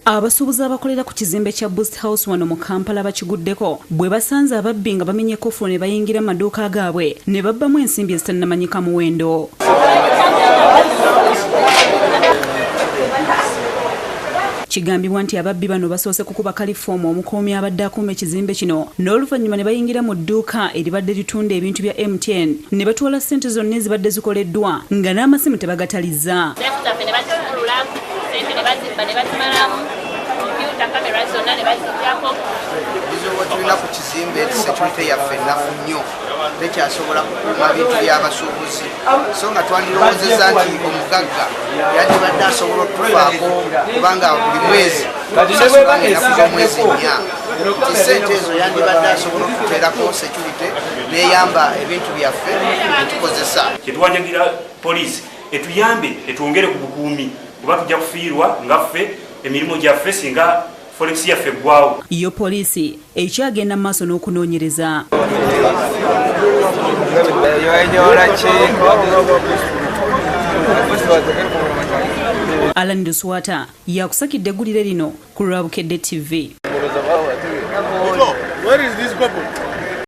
Abasuubuzi abakolera ku kizimbe kya Boost House wano mu Kampala bakiguddeko bwe basanze ababbi nga bamenye kofulo ne bayingira mu maduuka gaabwe ne babbamu ensimbi ezitannamanyika muwendo. Kigambibwa nti ababbi bano basoose kukuba kalifoomu omukuumi abadde akuuma ekizimbe kino n'oluvannyuma ne bayingira mu dduuka eribadde litunda ebintu bya MTN ne batwala ssente zonna ezibadde zikoleddwa nga n'amasimu tebagatalizza. Obuzibu bwe tulina ku kizimbe nti security yaffe nnafu nnyo, tekyasobola kukuuma bintu by'abasuubuzi, so nga twandirowoozezza nti omugagga yandibadde asobola okutufaako, kubanga buli mwezi tusasula nga ennaku z'omwezi 4, nti ssente ezo yandibadde asobola okututeerako security n'eyamba ebintu byaffe byetukozesa. Kyetuwanjagira poliisi etuyambe etwongere ku bukuumi, kuba tujja kufiirwa nga ffe emirimu gyaffe singa forex yaffe eggwawo. Yo poliisi ekyagenda mu maaso n'okunoonyereza. Alan Luswata yakusakidde eggulire lino ku lwa Bukedde TV. Where is this couple?